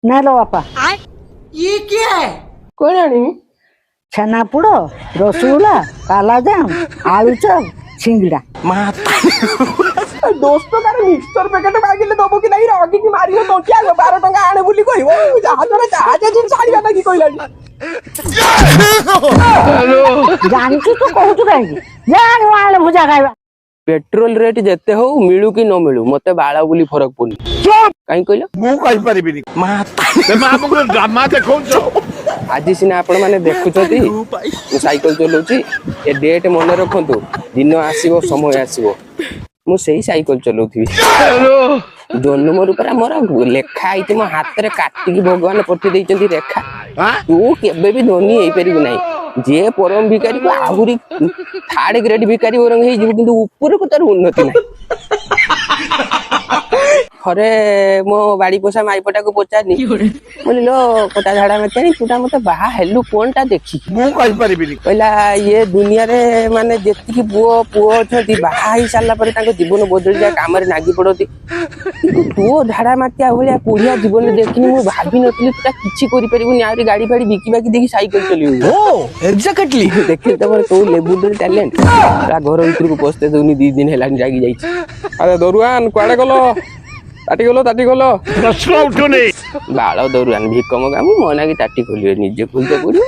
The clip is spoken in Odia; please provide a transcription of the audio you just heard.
ନା ଲୋ ବାପା। କଣ ଆଣିବି? ଛେନାପୋଡ଼, ରସଗୋଲା, କାଲାଜାମ, ଆଳୁଚପ, ସିଙ୍ଗିଡ଼ା। 10 ଟଙ୍କାରେ ମିକ୍ସଚର ପ୍ୟାକେଟ ମାଗିଲେ ଦବ କି ନାହିଁ, ରଗିକି ମାରିବ ତଣ୍ଟି। ଆଗ 12 ଟଙ୍କା ଆଣେ ବୋଲି କହିବ। ଜାହାଜରେ ଜାହାଜ ଜିନିଷ ଆଣିବା ଲାଗି କହିଲାଣି। ଜାଣିଛୁ ତୁ କହୁଛୁ କାହିଁକି? ଯା ଆଣିବ, ଆଣେ ଭୁଜା ଖାଇବା। ପେଟ୍ରୋଲ ରେଟ୍ ଯେତେ ହଉ, ମିଳୁ କି ନ ମିଳୁ, ମତେ ବାଳ ବୋଲି ଫରକ ପଡୁନି। କାହିଁ କହିଲ? ମୁଁ କହିପାରିବିନି। ତମେ ଆମକୁ ଡ୍ରାମା ଦେଖାଉଛ। ଆଜି ସିନା ଆପଣ ମାନେ ଦେଖୁଛନ୍ତି ମୁଁ ସାଇକେଲ ଚଲାଉଛି। ଏ ଡେଟ୍ ମନେ ରଖନ୍ତୁ, ଦିନ ଆସିବ, ସମୟ ଆସିବ, ମୁଁ ସେଇ ସାଇକେଲ ଚଲାଉଥିବି। ଜନ୍ମରୁ ପରା ମୋର ଲେଖା ହେଇଛି, ମୋ ହାତରେ କାଟିକି ଭଗବାନ ପଠେଇ ଦେଇଛନ୍ତି ରେଖା, ତୁ କେବେ ବି ଧନୀ ହେଇପାରିବୁ ନାହିଁ। ଯିଏ ପରମ ଭିକାରୀକୁ ଆହୁରି ଥାର୍ଡ ଗ୍ରେଡ ଭିକାରୀ ବରଂ ହେଇଯିବ, କିନ୍ତୁ ଉପରକୁ ତାର ଉନ୍ନତି ନାହିଁ। ଥରେ ମୋ ବାଡି ପୋଷା ମାଇପଟାକୁ ପଚାରିନି ବୋଲି, ଲୋ କଟା ଝାଡା ମାତିଆଣି, ତୁ ଟା ମତେ ବାହା ହେଲୁ କଣଟା ଦେଖିକି? ମୁଁ କହିପାରିବିନି। କହିଲା, ଇଏ ଦୁନିଆରେ ମାନେ ଯେତିକି ପୁଅ ପୁଅ ଅଛନ୍ତି, ବାହା ହେଇ ସାରିଲା ପରେ ତାଙ୍କ ଜୀବନ ବଦଳି ଯାଏ, କାମରେ ନାଗି ପଡନ୍ତି। କିନ୍ତୁ ତୋ ଝାଡା ମାତିଆ ଭଳିଆ କୋଢିଆ ଜୀବନରେ ଦେଖିନି। ମୁଁ ଭାବିନଥିଲି ତୁ ଟା କିଛି କରିପାରିବୁନି, ଆହୁରି ଗାଡି ଫାଡି ବିକି ବାକି ଦେଇକି ସାଇକେଲ ଚଲେଇବୁ। ଏକ୍ଜାକ୍ଟଲି। ଦେଖିଲି ତମର କୋଉ ଲେବୁଲର ଟ୍ୟାଲେଣ୍ଟ। ତା ଘର ଭିତରକୁ ପଶତେ ଦଉନି, 2 ଦିନ ହେଲାଣି ଜାଗି ଯାଇଛି। ଆରେ ଦରୁଆନ, କୁଆଡେ ଗଲ? ତାଟି ଗଲ, ତାଟି ଗଲ। ପ୍ରଶ୍ନ ଉଠୁନି। ବାଳ ଦରୁଆନ, ଭିକ ମଗା ମୁଁ ମନାକି ତାଟି ଖୋଲିବେ, ନିଜେ ଖୋଲିତେ ପଡିବ।